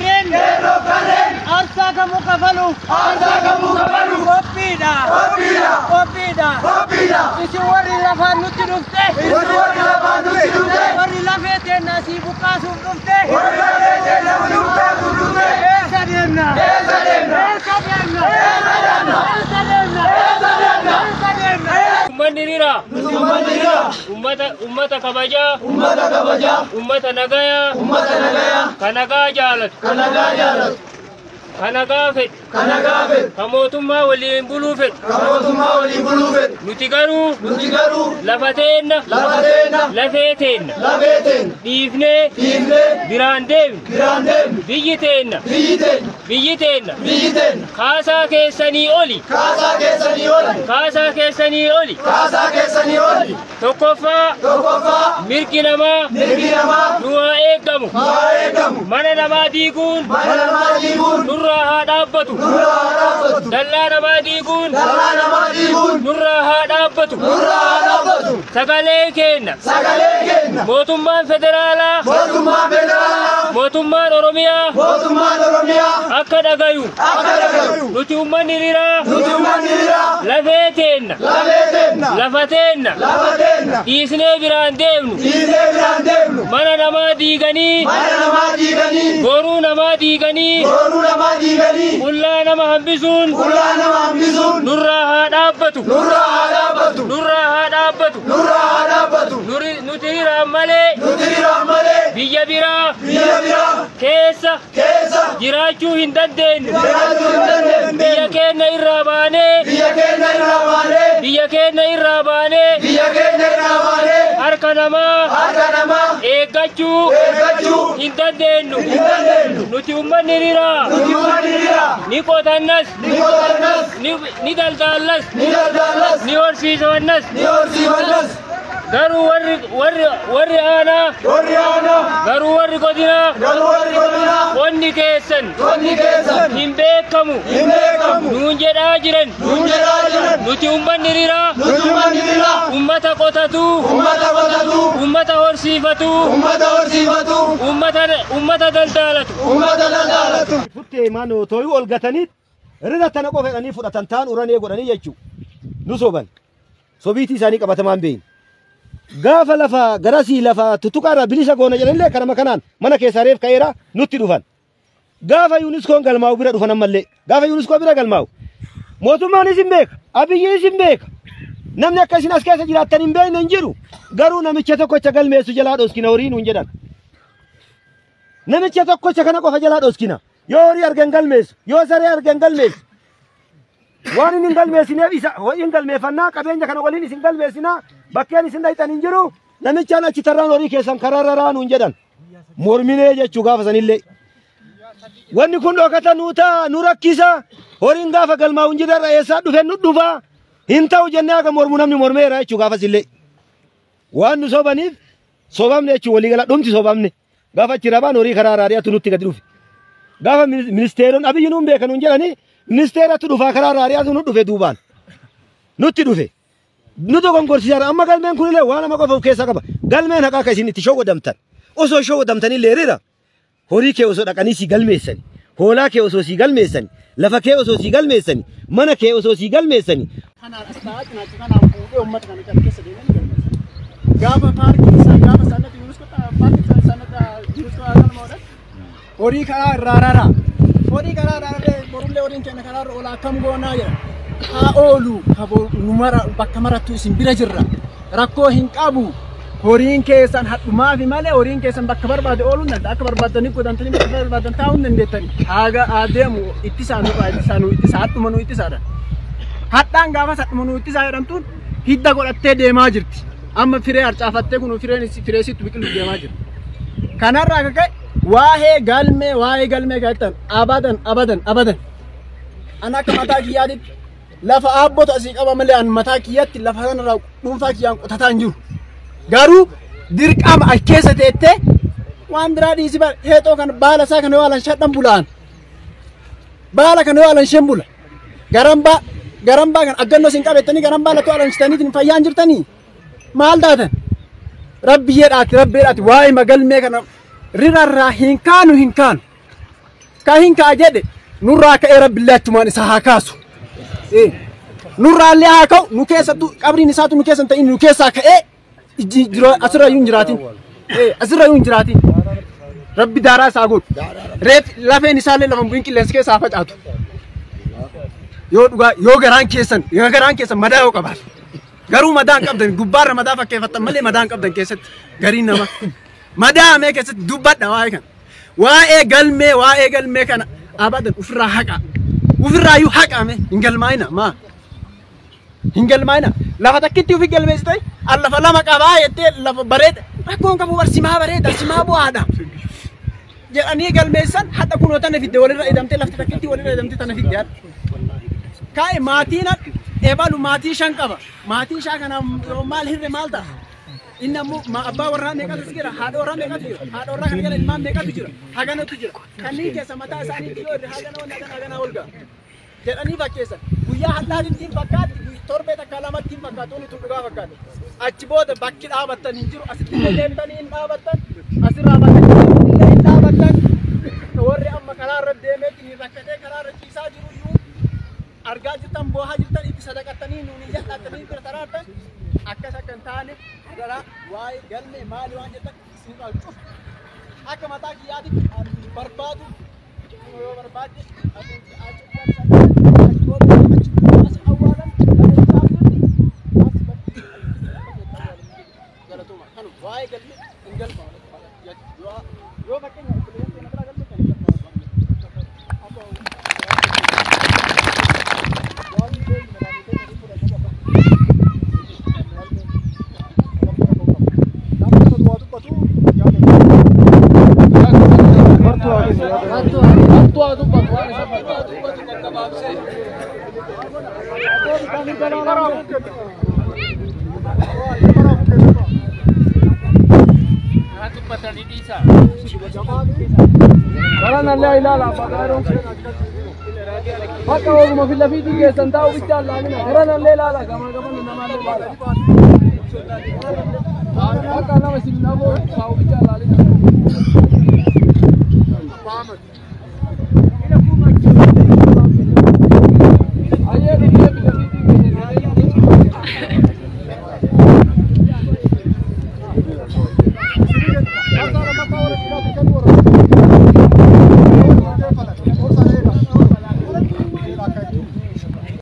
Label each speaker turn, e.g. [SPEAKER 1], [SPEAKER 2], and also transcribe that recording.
[SPEAKER 1] Qarreen.
[SPEAKER 2] Qeerroo qarreen.
[SPEAKER 1] Aarsaa kamuu kafaluuf.
[SPEAKER 2] Aarsaa kamuu kafaluuf.
[SPEAKER 1] Qophiidha.
[SPEAKER 2] Qophiidha.
[SPEAKER 1] Qophiidha.
[SPEAKER 2] Qophiidha.
[SPEAKER 1] Isin warri lafaan nutti dhufte.
[SPEAKER 2] Isin warri lafaan nutti dhufte.
[SPEAKER 1] Warri lafee teenna asii buqqaasuuf dhufte.
[SPEAKER 2] Warri lafee teenna asii buqqaasuuf dhufte.
[SPEAKER 1] Eessa deemna?
[SPEAKER 2] Eessa deemna?
[SPEAKER 1] Eessa deemna?
[SPEAKER 2] Eessa deemna?
[SPEAKER 1] Eessa deemna?
[SPEAKER 2] Eessa deemna?
[SPEAKER 1] Eessa deemna?
[SPEAKER 3] Uummanni hiriira.
[SPEAKER 2] Nuti uummanni hiriira.
[SPEAKER 3] Uummata kabajaa.
[SPEAKER 2] Uummata kabajaa.
[SPEAKER 3] Uummata nagayaa.
[SPEAKER 2] Uummata nagayaa.
[SPEAKER 3] Kan nagaa jaalatu.
[SPEAKER 2] Kan nagaa jaalatu.
[SPEAKER 3] Kan nagaa fedhu.
[SPEAKER 2] Kan nagaa fedhu.
[SPEAKER 3] Kan mootummaa waliin buluu fedhu.
[SPEAKER 2] Kan mootummaa waliin buluu fedhu.
[SPEAKER 3] Nuti garuu.
[SPEAKER 2] Nuti garuu.
[SPEAKER 3] Lafa teenna.
[SPEAKER 2] Lafa teenna.
[SPEAKER 3] Lafee teenna.
[SPEAKER 2] Lafee teenna.
[SPEAKER 3] Dhiifnee.
[SPEAKER 2] Dhiifnee.
[SPEAKER 3] Biraan deemnu.
[SPEAKER 2] Biraan deemnu.
[SPEAKER 3] Biyyi teenna.
[SPEAKER 2] Biyyi teenna.
[SPEAKER 3] Biyyi teenna.
[SPEAKER 2] Biyyi teenna.
[SPEAKER 3] Kaasaa keessanii oli.
[SPEAKER 2] Kaasaa keessanii oli.
[SPEAKER 3] Kaasaa keessanii oli.
[SPEAKER 2] Kaasaa keessanii oli.
[SPEAKER 3] Tokkoffaa.
[SPEAKER 2] Tokkoffaa.
[SPEAKER 3] Mirgi namaa.
[SPEAKER 2] Mirgi namaa.
[SPEAKER 3] Nu haa eegamu.
[SPEAKER 2] Nu haa eegamu.
[SPEAKER 3] Mana namaa diiguun.
[SPEAKER 2] Mana namaa diiguun.
[SPEAKER 3] Nurraa haa dhaabbatu.
[SPEAKER 2] Nurraa haa dhaabbatu.
[SPEAKER 3] Dallaa namaa diiguun.
[SPEAKER 2] Dallaa namaa diiguun.
[SPEAKER 3] Nurraa haa dhaabbatu.
[SPEAKER 2] Nurraa haa dhaabbatu.
[SPEAKER 3] Sagalee keenna.
[SPEAKER 2] Sagalee keenna.
[SPEAKER 3] Mootummaan federaalaa.
[SPEAKER 2] Mootummaan federaalaa.
[SPEAKER 3] Mootummaan Oromiyaa.
[SPEAKER 2] Mootummaan Oromiyaa.
[SPEAKER 3] Akka dhagayu.
[SPEAKER 2] Akka dhagayu.
[SPEAKER 3] Nuti uummanni hiriiraa.
[SPEAKER 2] Nuti uummanni hiriiraa.
[SPEAKER 3] Lafee teenna.
[SPEAKER 2] Lafee teenna.
[SPEAKER 3] Lafa teenna.
[SPEAKER 2] Lafa teenna.
[SPEAKER 3] Dhiisnee biraan deemnu.
[SPEAKER 2] Dhiisnee biraan deemnu.
[SPEAKER 3] Mana namaa diiganii.
[SPEAKER 2] Mana namaa diiganii.
[SPEAKER 3] Boruu namaa diiganii.
[SPEAKER 2] Boruu namaa diiganii.
[SPEAKER 3] Qullaa nama hambisuun.
[SPEAKER 2] Qullaa nama hambisuun.
[SPEAKER 3] Nurraa haa dhaabbatu.
[SPEAKER 2] Nurraa haa dhaabbatu.
[SPEAKER 3] Nurraa haa dhaabbatu.
[SPEAKER 2] Nurraa haa dhaabbatu.
[SPEAKER 3] Nuti hiriiraan malee.
[SPEAKER 2] Nuti hiriiraan malee.
[SPEAKER 3] Biyya biraa.
[SPEAKER 2] Biyya biraa.
[SPEAKER 3] Keessa.
[SPEAKER 2] Keessa.
[SPEAKER 3] Jiraachuu hin dandeenyu.
[SPEAKER 2] Jiraachuu hin dandeenyu.
[SPEAKER 3] Biyya keenya irraa baanee.
[SPEAKER 2] Biyya keenya irraa baanee.
[SPEAKER 3] Biyya keenya irraa baanee.
[SPEAKER 2] Biyya keenya irraa baanee.
[SPEAKER 3] Harka namaa.
[SPEAKER 2] Harka namaa.
[SPEAKER 3] Eeggachuu.
[SPEAKER 2] Eeggachuu.
[SPEAKER 3] Hin dandeenyu.
[SPEAKER 2] Hin dandeenyu.
[SPEAKER 3] Nuti uummanni hiriiraa.
[SPEAKER 2] Nuti uummanni hiriiraa.
[SPEAKER 3] Ni qotannas.
[SPEAKER 2] Ni qotannas.
[SPEAKER 3] Ni daldaallas.
[SPEAKER 2] Ni daldaallas.
[SPEAKER 3] Ni horsiifannas.
[SPEAKER 2] Ni horsiifannas.
[SPEAKER 3] Garuu warri aanaa.
[SPEAKER 2] Warri aanaa.
[SPEAKER 3] Garuu warri godinaa.
[SPEAKER 2] Garuu warri godinaa.
[SPEAKER 3] Qonni keessan.
[SPEAKER 2] Qonni keessan.
[SPEAKER 3] Hin beekamu.
[SPEAKER 2] Hin beekamu.
[SPEAKER 3] Nuun jedhaa jiran.
[SPEAKER 2] Nuun jedhaa jiran.
[SPEAKER 3] Nuti uummanni hiriiraa.
[SPEAKER 2] Nuti uummanni hiriiraa.
[SPEAKER 3] Uummata qotatu.
[SPEAKER 2] Uummata qotatu.
[SPEAKER 3] Uummata horsiifatu.
[SPEAKER 2] Uummata horsiifatu.
[SPEAKER 3] Uummata daldaalatu.
[SPEAKER 2] Uummata daldaalatu.
[SPEAKER 4] Futtee maanoo tooyuu ol gatanii rira tana qofa jedhanii fudhatan taan uranee godhanii jechuudha. Nu soban. Sobiitii isaanii qabatamaan beeyin. Gaafa lafa garasii lafa tuttuqaarraa bilisa goona jedhanillee karama kanaan mana keessaa reef ka'eera nutti dhufan. Gaafa yuuniskoon galmaa'u bira dhufan ammallee. Gaafa yuuniskoo bira galmaa'u. Mootummaanis hin beeka. Abiyyiinis hin beeka. Namni akka isin as keessa jiraattan hin beekne hin jiru. Garuu namicha tokkocha galmeessu jalaa dhoskina horii nuun jedhan. Namicha tokkocha kana qofa jalaa dhoskina. Yoo horii argan galmeessu, yoo saree argan galmeessu. Waan inni hin galmeessineef isa hin galmeeffannaa qabeenya kana waliin isin galmeessinaa bakkeen isin dhayxan hin jiru namichaan achi tarraan horii keessan karaarra raanuun jedhan. Morminee jechuu gaafa sanillee. Wanni kun dhokata nuu ta'a nu rakkisa horiin gaafa galmaa'u hin jirre eessaa dhufe nu dhufa hin ta'u jennee akka mormu namni mormeera jechuu gaafasillee. Waan nu sobaniif sobamne jechuu waliigala dhumti sobamne gaafa achi rabaan horii karaa raariyaatu nutti gadi dhufe. Gaafa ministeeronni Abiyyi nuun beekan nuun jedhanii ministeeratu dhufaa karaa raariyaatu nu dhufe duubaan nutti dhufe. Nu dogongorsiisaadha. Amma galmeen kunillee waan nama qofa of keessaa qaba. Galmeen haqaa akka isin itti shawwadamtan. Osoo shawwadamtanillee rira. Horii kee osoo dhaqanii si galmeessani. Hoolaa kee osoo si galmeessani. Lafa kee osoo si galmeessani. Mana kee osoo si galmeessani.
[SPEAKER 5] Kanaan as taa'aa cinaacha kanaan fuudhee uummata kana kan keessa deemanii galmeessan. Gaafa paarkii isaa gaafa isaanitti yuuniskoo paarkii isaanitti yuuniskoo galma horii karaa irraa raraa. Horii karaa irraa raree borullee horiin keenya karaa irra oolaa akkam goonaa jedha. Haa oolu nu bakka marattu isin bira jirra. Rakkoo hin qabu. Horiin keessan hadhumaafi malee horiin keessan bakka barbaade ooluu hin danda'a. Akka barbaadanii godhantanii bakka barbaadan taa'uu hin dandeettani. Haga adeemu ittisaa nurraa ittisaa nu ittisaa hadhuma nu ittisaadha. Hadhaan gaafas hadhuma nu ittisaa jedhamtuun hidda godhattee deemaa jirti. Amma firee harcaafattee kun fireen firee sitti biqiluuf deemaa jirti. Kanarraa akka ka'e waa'ee galmee kan jettan abadan abadan abadan. An akka mataa kiyyaatitti lafa aabbota asii qaba malee an mataa kiyyatti lafa sanarraa dhuunfaa kiyyaan qotataa hin jiru. Garuu dirqama as keessa teettee waan biraa dhiisi bara heexoo kana baala isaa kana yoo alan shadhan bulaan. Baala kana yoo alan shan bula. Garambaa kana aggannoo isin qabettanii garambaa lattoo alanchitaniitiin fayyaan jirtanii maal taatan? Rabbi jedhaati waa'ee magalmee kana rirarraa hin kaanu. Ka hin ka'a jedhe nurraa ka'ee rabbillee achumaan isa haa kaasu. Nurraallee haa ka'u nu keessattuu qabriin isaatu nu keessa hin ta'in nu keessaa ka'ee asirra iyyuu hin jiraatin. Asirra iyyuu hin jiraatin. Rabbi daaraa isaa godhu. Reef lafeen isaallee lafa hin bu'in qilleensi keessa haa facaatu. Yoo dhugaa yoo garaan keessan madaa yoo qabaate. Garuu madaa hin qabdan, gubbaarra madaa fakkeeffattan malee madaa hin qabdan keessatti gariin nama. Madaa mee keessatti dubbadha waa'ee kana. Waa'ee galmee kana abadan ofirraa haqa. Ofirraayyuu haqame hin galmaa'ina maa. Hin galmaa'ina. Lafa takkitti ofi galmeessite an lafa lama qabaa jettee lafa bareeda rakkoon qabu barsimaa bareeda simaa bu'aadha. Jedhanii galmeessan hadha kunoo tana fidde walirra hidhamtee lafti takkitti walirra hidhamtee tana fidde hadha. Kaa'e maatiin ebalu maatii shan qaba. Maatii shaa kana maal hirre maal ta'a? Inni ammoo abbaa warraa meeqatu jira? Haadha warraa meeqatu jira? Haadha warraa kana jala ilmaan meeqatu jira? Haganatu jira. Kanneen keessa mataa isaanii yoo irre hagana wanna kana hagana ol ga'a. Jedhanii fakkeessan. Guyyaa hadhaatitti hin fakkaatti, torbee takka lamatti hin fakkaatu, inni tun dhugaa fakkaata. Achi booda bakki dhaabattan hin jiru, asitti illee deemtanii hin dhaabattan, asirraa bakka illee hin dhaabattan. Warri amma karaa irra deemee rakkatee karaa irra ciisaa jiru iyyuu argaa jirtan, boohaa jirtan, itti sadaqattanii nuuni jal'attanii bira taraartan. Akkas akka hin taane hadaraa waa'ee galmee maali waan jettan isinirraa cufu. Akka mataa kiyyaatitti ani barbaadu yoo barbaadde achi achi booda achi as awwaalan lafa isaa jirti as bakki galatooma. Kanu waa'ee galmee hin galma yoo fakkeenya obboleeyyan keenya biraa galme kan hin galma.
[SPEAKER 6] Karanallee ilaala abbaa. Bakka ooguma fi lafiitii keessan taa'u bichaa ilaalina. Karanallee ilaala gama gamana namaallee ilaala. Bakka nama sinaboo taa'u bichaa ilaala.